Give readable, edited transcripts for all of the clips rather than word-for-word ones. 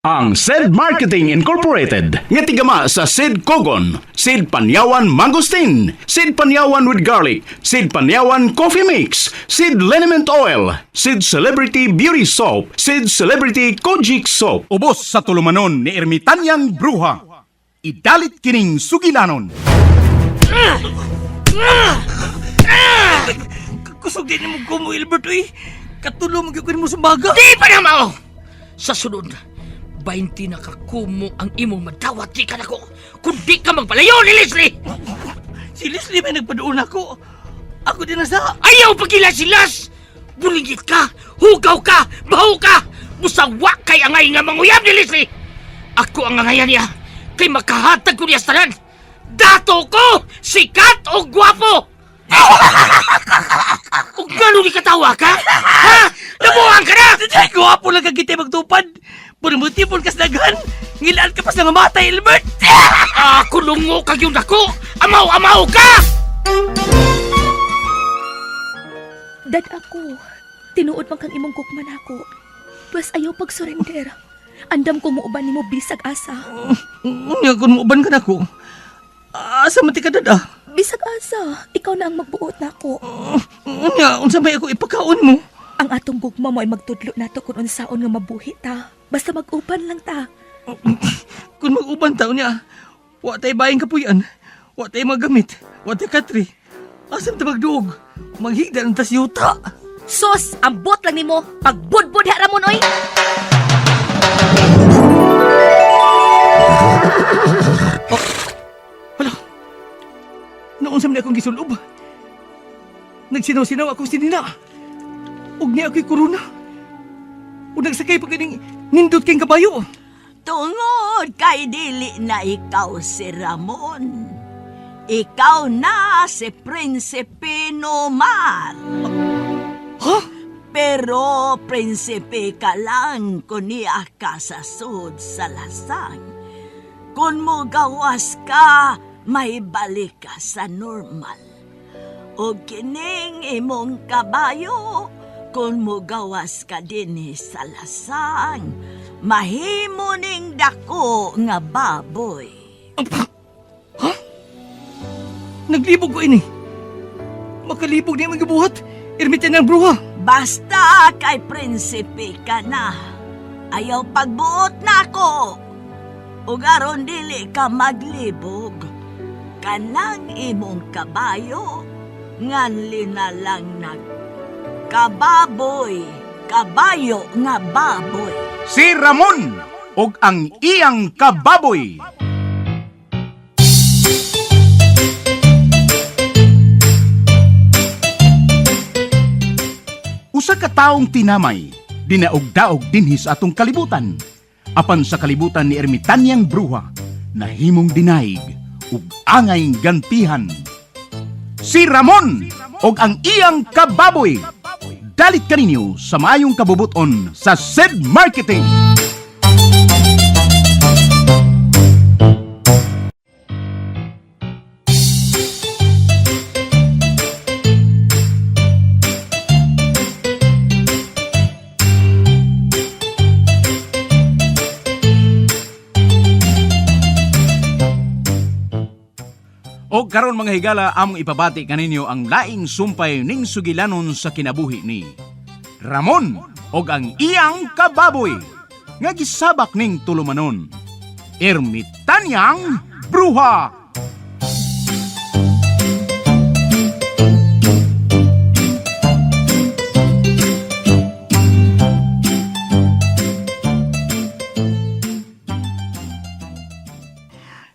Ang Sed Marketing Incorporated nga tigama sa Sed Kogon, Sed Panyawan Mangosteen, Sed Panyawan with Garlic, Sed Panyawan Coffee Mix, Sed Liniment Oil, Sed Celebrity Beauty Soap, Sed Celebrity Kojic Soap. Ubos sa tulumanon ni Ermitanyang Bruha. Idalit kining sugilanon. Kusog din mo ko mo, Ilbert, uy. Katulo mo gyud mo sa baga. Di pa na mao! Sa sunod, 20 na kakumo ang imong madawat di ka nako. Kung di ka magpalayo ni Leslie! Si Leslie may nagpaduon ako. Ako din na sa. Ayaw pagila-silas! Bulingit ka! Hugaw ka! Baho ka! Busawa kay angay nga manguyab ni Leslie! Ako ang angayan niya kay makahatag ko niya sa tanan! Dato ko! Sikat o gwapo! O gano'n katawa ka? Ha? Nabuang ka na! Ay, gwapo lang kag kita magtupad. Puro kas daghan. Ngilaan ka pa sa nga matay, Ilbert. Ako lungo kag yung dako! Amaw-amaw ka! Dad ako, tinuod man kang imong gugma nako. Pwes ayaw pag-surrender. Andam ko muuban nimo bisag asa. Unya, kung muuban ka nako. Asa man ti ka dad, ah? Bisag asa, ikaw na ang magbuot nako. Unya, unsa may ako ipakaon mo? Ang atong gugma mo ay magtudlo nato kung unsaon nga mabuhi ta. Basta mag-uban lang ta. Kung mag-uban ta, unya, wa tay bayang kapuyan. Wa tay magamit. Wa tay katri. Asa man ta magduog? Maghigda ng tas yuta. Sos, ambot lang nimo. Pagbudbud ha Ramon oy. Wala. Noon sa akong gisulob. Nagsinaw-sinaw akong sinina. Ug niya ako'y korona. Ug nagsakay pa kining nindot kayong kabayo. Tungod kay dili na ikaw si Ramon. Ikaw na si Prinsipe Nomar. Ha? Pero prinsipe ka lang kung niya ka sa sud sa lasang. Kung mo gawas ka, may balik ka sa normal. O kining imong kabayo, kung mo gawas ka dinhi sa lasang, mahimo ning dako nga baboy. Naglibog ko ini. Makalibog niya magibuhat. Ermitan ng bruha. Basta kay prinsipe ka na. Ayaw pagbuot na ako. Ug aron dili ka maglibog. Kanang imong kabayo, nganli na lang nag kababoy, kabayo nga baboy. Si Ramon og ang iyang kababoy. Usa ka taong tinamay, dinaog-daog dinhi sa atong kalibutan. Apan sa kalibutan ni Ermitanyang Bruha, nahimong dinaig ug angay gantihan. Si Ramon og ang iyang kababoy. Dalit kaninyo sa maayong kabubuton sa Sed Marketing. O karon mga higala among ipabati kaninyo ang laing sumpay ning sugilanon sa kinabuhi ni Ramon og ang iyang kababoy nga gisabak ning tulumanon. Ermitanyang Bruha.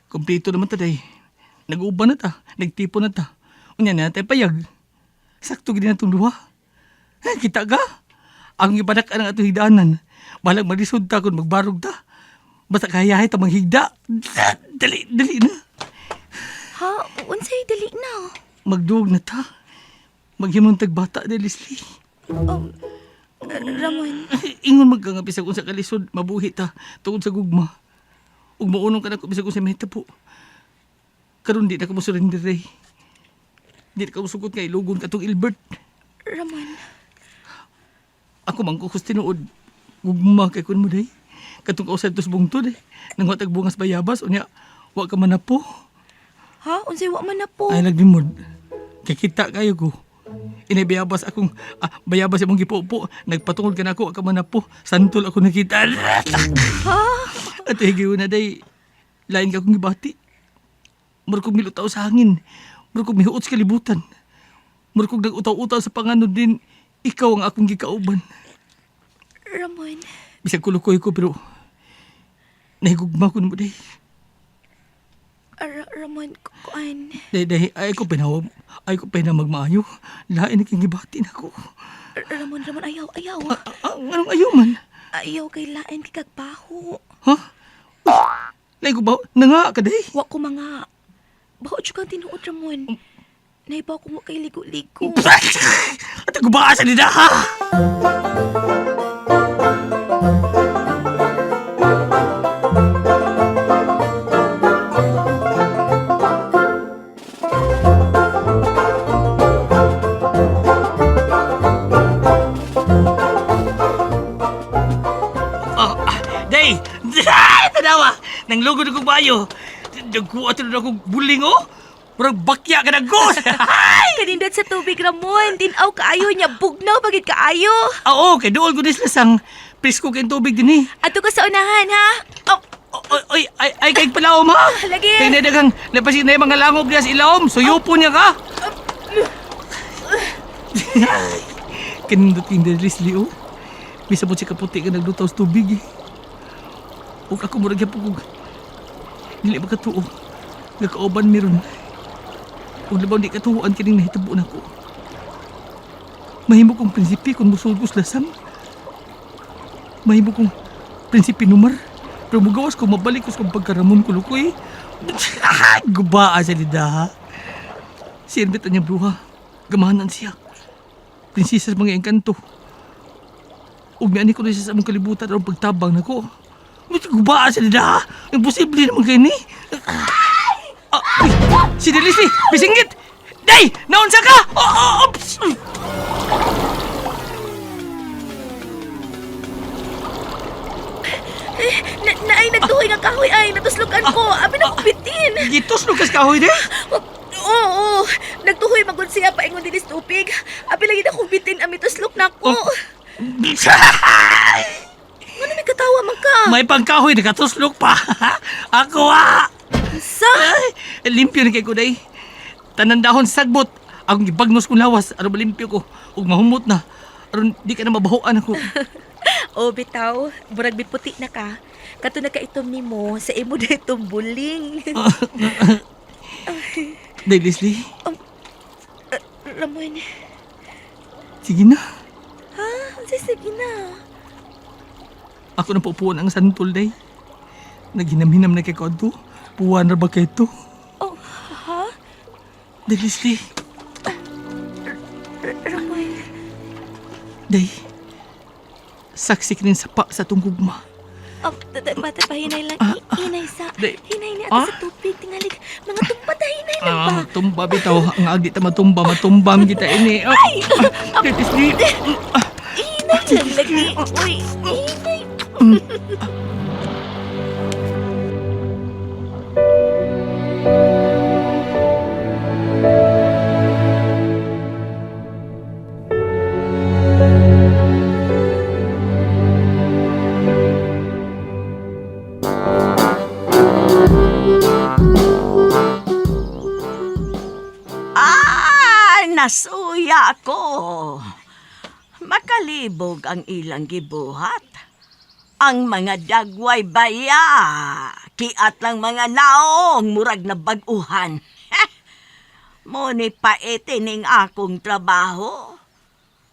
Kompleto naman ta, day. Nag-uban na ta. Nagtipo na ta. Unya na tayo payag. Sakto gid na itong duha. Eh, kita ka? Ang ipadak ang atong higdaanan. Balag malisod ta kung magbarog ta. Basta kahayahay ta manghigda. Dali, dali na. Ha? Unsay dali na? Magduog na ta. Maghimong tagbata ni Leslie. Ramon, Ingon magka nga bisag unsa kalisod mabuhi ta tungod sa gugma. Ug maunong ka nako bisag unsa mahitabo. Karon di na ka mo surrender eh. Di na ka mosugot nga ilugon katong Ilbert. Ramon. Ako man ko tinuod. Gugma kay kun mo day. Katong kausad tos bungtod eh. Nangwatag bungas bayabas, unya, wa ka man na po. Ha? Unsay wa man na po? Ay, naglimod. Kakita kayo ko. Inay bayabas akong, bayabas imong gipupo. Nagpatungod ka na ako, ka man na po. Santol ako nakita. Ha? At higiw na day, lain ka akong gibati. Murag kong milutaw sa hangin. Murag kong mihuot sa kalibutan. Murag kong nag-utaw-utaw sa panganod din. Ikaw ang akong gikauban. Ramon, Bisag kulukoy ko pero nahigugma ko nimo day. Ramon, kuan. Day day ay ko pinaw ay ko pina magmaayo. Lain na king gibati nako. Ramon, Ramon, ayaw, ayaw. Anong ayaw man? Ayaw kay lain kay kagbaho. Ha? Uy, lain ko ba? Nanga ka day. Wa ko mga. Baho jud kang tinuod, Ramon. Naibaw ko mo kay ligo-ligo. At ako ba sa nila ha? Oh, day! Ay, tanawa! Nang lugod akong bayo. Nagkuha ito na akong buling, oh! Murag bakya ka na ghost! Kanindot sa tubig, Ramon. Tinaw kaayo niya. Bugnaw pagid kaayo. Oo, kay dool ko nisla sang presko kay tubig din eh. Ato ka sa unahan, ha? Oh, oy, oy, ay, ay, kay palaom ha? Lagi. Kay nadagang, napasin na yung mga langob niya sa ilawom, suyupo niya ka. Kanindot yung Leslie, oh. Bisa mo siya kaputi ka naglutaw sa tubig eh. Ug ako murag yapog og dili makatuo. Nagkauban meron. Ug labaw di katuoan kining nahitabo nako. Mahimo kong prinsipe kung musulod ko sa lasang. Mahimo kong prinsipe numar. Pero mugawas ko, mabalik ko sa kong pagkaramon ko lukoy. Gubaa siya nida ha. Si Ermita niya bruha. Gamahanan siya. Prinsesa sa mga engkanto. Ug miani ko na siya sa among kalibutan aron pagtabang nako. Gubaa siya nida ha. Imposible naman kay ni. Ah, uy, si Delisli, bisinggit! Day! Naunsa ka! Oh, oh, oops! Na, naay nagtuhoy nga kahoy ay natuslokan ko. Abi na ko bitin. Gitos lukas kahoy de. Oo, oo. Nagtuhoy magud siya paingon dinhi sa tubig. Abi lagi na ko bitin ami tuslok nako. Oh. Ngano may katawa man ka? May pangkahoy nakatuslok pa. Ako ah. Sa? Ay, limpyo ni kay kuday. Tanan dahon sagbot. Akong gibagnos kong lawas aron malimpyo ko ug mahumot na. Aron di ka na mabahuan ako. O bitaw, murag biputi na ka. Kato na kaitom nimo sa imo na buling. Day Leslie, Ramon, sige na. ha? Unsay sige na. Ako na pupuan ang santol day. Naghinam-hinam na kay Kodto. Puwan ra ba kay to? Oh, ha? Day Leslie, Ramon, day. Saksi kinin sapa sa tong gugma. oh, bata pa hinay lang. Hinay sa, Day. hinay ni ato Ah? sa tubig. Tingalig, mga tumba ta hinay lang ba? Ah, tumba bitaw. Ang agi ta matumba, matumbam kita ini. Ay! Day Leslie. Hinay lang lagi. Uy, hinay. Ah, nasuya ako. Makalibog ang ilang gibuhat. Ang mga dagway baya, kiat lang mga naong murag na baguhan. Mo ni paete ning akong trabaho.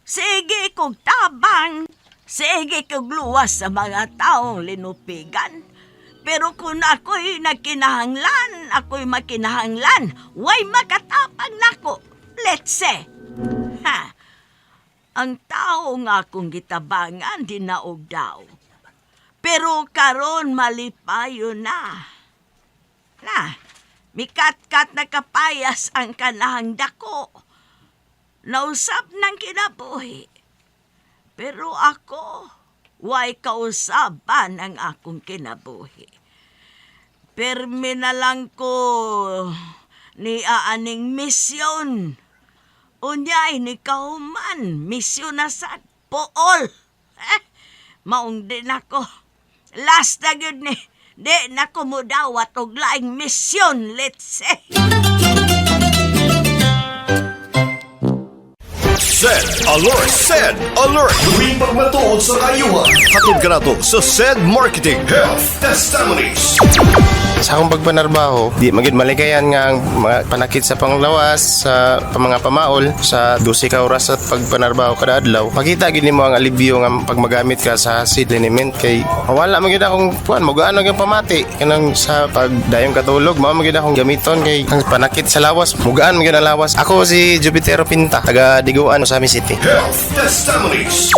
Sige kog tabang, sige kog luwas sa mga taong linupigan. Pero kung ako'y nagkinahanglan, ako'y makinahanglan, way makatapang nako. Let's say. Ha? Ang tao nga akong gitabangan, dinaog daw. Pero karon malipayo na. Na, mikat-kat na kapayas ang kanahang dako. Nausap ng kinabuhi. Pero ako, Way kausaban ang akong kinabuhi. Permi na lang ko ni aaning misyon. Unyay ni kahuman, misyon na sa pool. Eh, maong din ako. Last na gyud ni, di na ko mudawat og laing misyon, let's say. Send alert! Send alert! Tuwing pagmatuod sa kayuhan. Hatod ka na to sa Send Marketing Health Testimonies. Sa akong pagpanarbaho, di magid malikayan nga ang mga panakit sa panglawas, sa mga pamaol, sa 12 ka oras sa pagpanarbaho kada adlaw. Makita gid nimo ang alibyo nga pag magamit ka sa seed liniment kay wala man gid akong kuan, mogaan ang pamati kanang sa pagdayong katulog, mao man gid akong gamiton kay ang panakit sa lawas, mugaan man gid ang lawas. Ako si Jupitero Pinta, taga Diguan, Ozamiz City. Health Testimonies.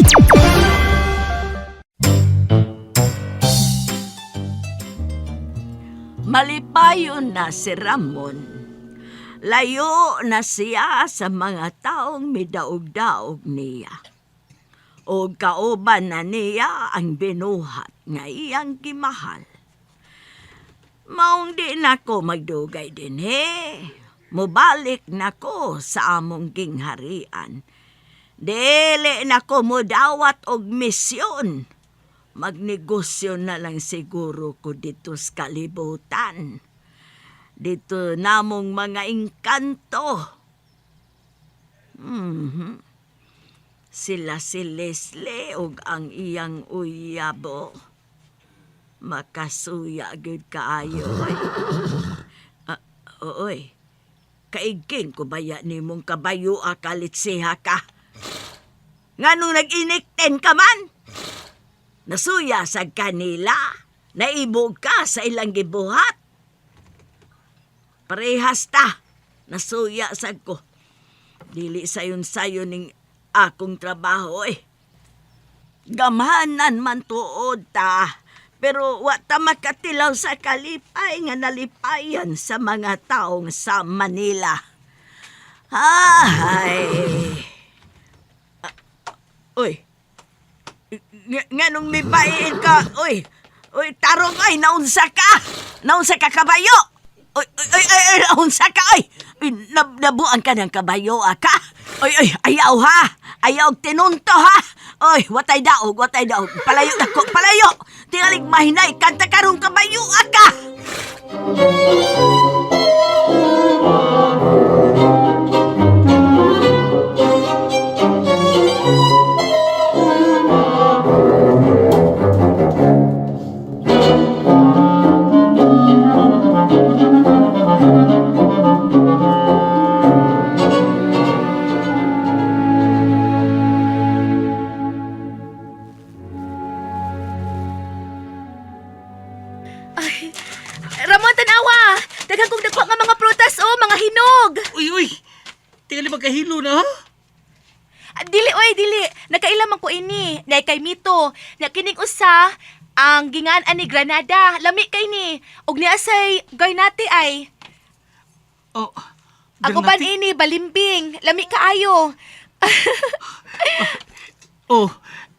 Malipayon na si Ramon. Layo na siya sa mga taong midaog-daog niya. O kauban na niya ang binuhat nga iyang gimahal. Maong di na ko magdugay dinhi. Mubalik na ko sa among gingharian. Dili na ko mudawat og misyon. Magnegosyo na lang siguro ko dito sa kalibutan. Dito namong mga engkanto. Mhm. Sila si Leslie ug ang iyang uyabo. Makasuya gyud kaayo. Oy. Ah, oy. Kaigking ko baya nimong kabayo kalitsiha ka. Nganong nag-inikten ka man? Nasuya sa kanila. Naibog ka sa ilang gibuhat. Parehas ta. Nasuya sad ko. Dili sayon-sayon ning akong trabaho eh. Gamhanan man tuod ta. Pero wa ta makatilaw sa kalipay nga nalipayan sa mga taong sa Manila. Ay. Ah, uy. Nganong mipain ka? Uy. Uy, tarong ay naunsa ka. Naunsa ka kabayo. Uy, uy, uy, uy, uy, naunsa ka ay. Uy, nabuang ka ng kabayo ah, ka. Uy, uy, ayaw ha. Ayaw og tinunto ha. Uy, watay daog, watay daog. Palayo nako, palayo. Tingalig mahinay kanta karong kabayo ah, ka. Ay, Ramon, tanawa! Daghan kong dagko nga mga prutas, oh, mga hinog! Uy, uy! Tingali magkahilo na, ha? Ah, dili, oy, dili. Nakaila man ko ini. Nay kay Mito. Na kining usa, ang gingan ani Granada. Lami kay ni. Og niya say garnate ay. Oh, Ang uban Granate. ini balimbing. Lami kaayo. Oh,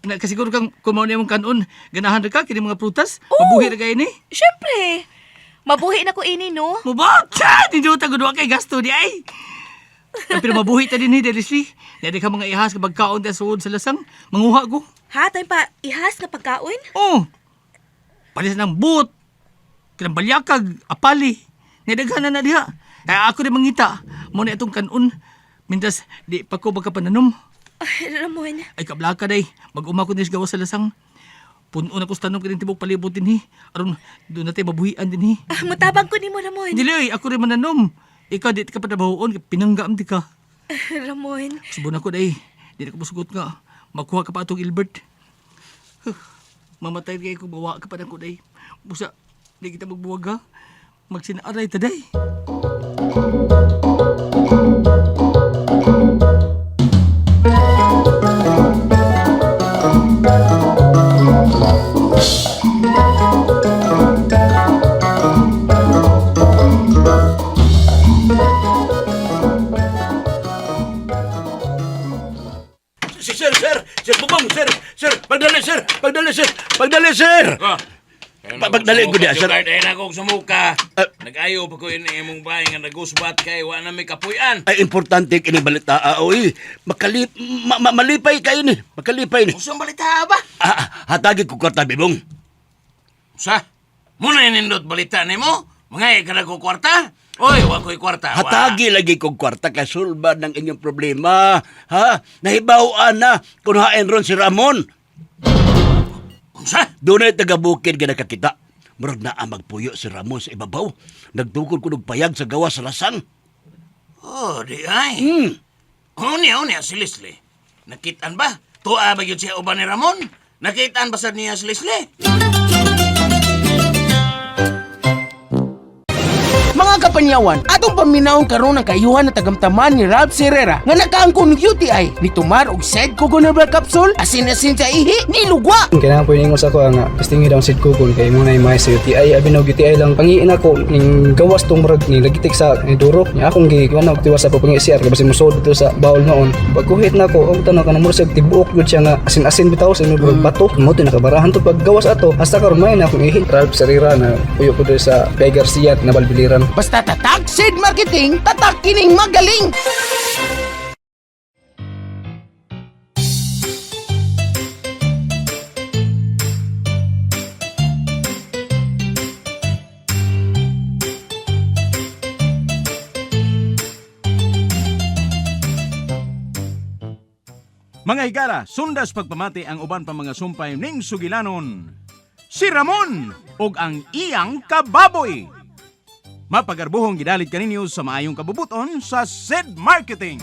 na kasiguro kang kumaw niya mong kanon. Ganahan ra ka kini mga prutas? Oo. Mabuhi ra kay ni. Syempre. Mabuhi na ko ini, no? Mubot! Nindot ang kay gasto di ay. Ay, pero mabuhi ta din ni Leslie. Nadi ka mga ihas kapag kaon ta suod sa lasang. Manguha ko. Ha, tayo pa ihas nga pagkaon? Oh. Palis ng but. Kanang balyakag, apali. Nidaghan na na diha. Ay, ako rin mangita. Mo na itong kanon. Mintas, di pa ko magkapananom. Ay, Ramon. Ay, kablaka day. Mag-uma ko nis gawa sa lasang. Puno na ko sa tanong kining tibok palibot din hi. Aron, doon natin mabuhian din hi. Ah, mutabang ko nimo, Ramon. Dili, oy, ako rin mananom. Ikaw, di ka panabahoon. Pinanggaam di ka. Ramon. Subon ako day. Di na ko musugot nga. Makuha ka pa atong Ilbert. Huh, mamatay kay ko, bawa ka pa na ko day. Busa, di kita magbuwag ha. Magsinaaray ta day. Sir, sir, sir, Bubong, sir, sir, pagdali, sir, pagdali, sir. Sir! Pagdali ko diya, sir. Ay, na akong sumuka. Ah. Nag-ayo pa ko yun imong bahay nga nagusbat kay wa na may kapuy-an. Ay, importante kini balita, ah, oy. Makalip, malipay kayo ni. Makalipay ni. Usang balita ba? Ah, hatagi ko kwarta, Bibong. Usa? Muna nindot balita nimo? Mga ka na ko kwarta? Oy, wa ko'y kwarta. Wa. Hatagi lagi kong kwarta kay sulba ng inyong problema. Ha? Nahibaw-an na kung hain ron si Ramon. Unsa? Doon ay taga-bukid nga nakakita. Murag naa magpuyo si Ramon sa ibabaw. Nagdukod ko payag sa gawa sa lasang. Oh, di ay. Unya, unya, si Leslie. Nakitaan ba? Tuwa ba yun siya uban ni Ramon? Nakitaan ba sad niya si Leslie? Mga kapanyawan, atong paminawon karon ang kaayuhan na tagamtaman ni Ralph Herrera nga nakaangkon og UTI ni tumar og said Coconut Capsule asin-asin sa ihi ni lugwa. Kailangan po yung sa ako nga testingi daw sid kugon kay mo na may sa UTI abi na og UTI lang pangiin ako ning gawas tong murag ni lagitik sa ni duro nya akong gi kuan og tiwas sa pangi CR kay basin mosod dito sa bawol noon pagkuhit na ako og tan-aw kanang murag siya tibuok gud siya nga asin-asin bitaw sa inyo murag bato mo to nakabarahan to pag gawas ato hasta karon may na akong ihi. Ralph Sarira na puyo ko diri sa Bay Garcia na Balbiliran. Basta tatak Sid Marketing, tatak kining magaling. Mga higala, sundas pagpamati ang uban pa mga sumpay ning sugilanon. Si Ramon ug ang iyang kababoy. Mapagarbuhong gidalit kaninyo sa maayong kabubuton sa Sid Marketing.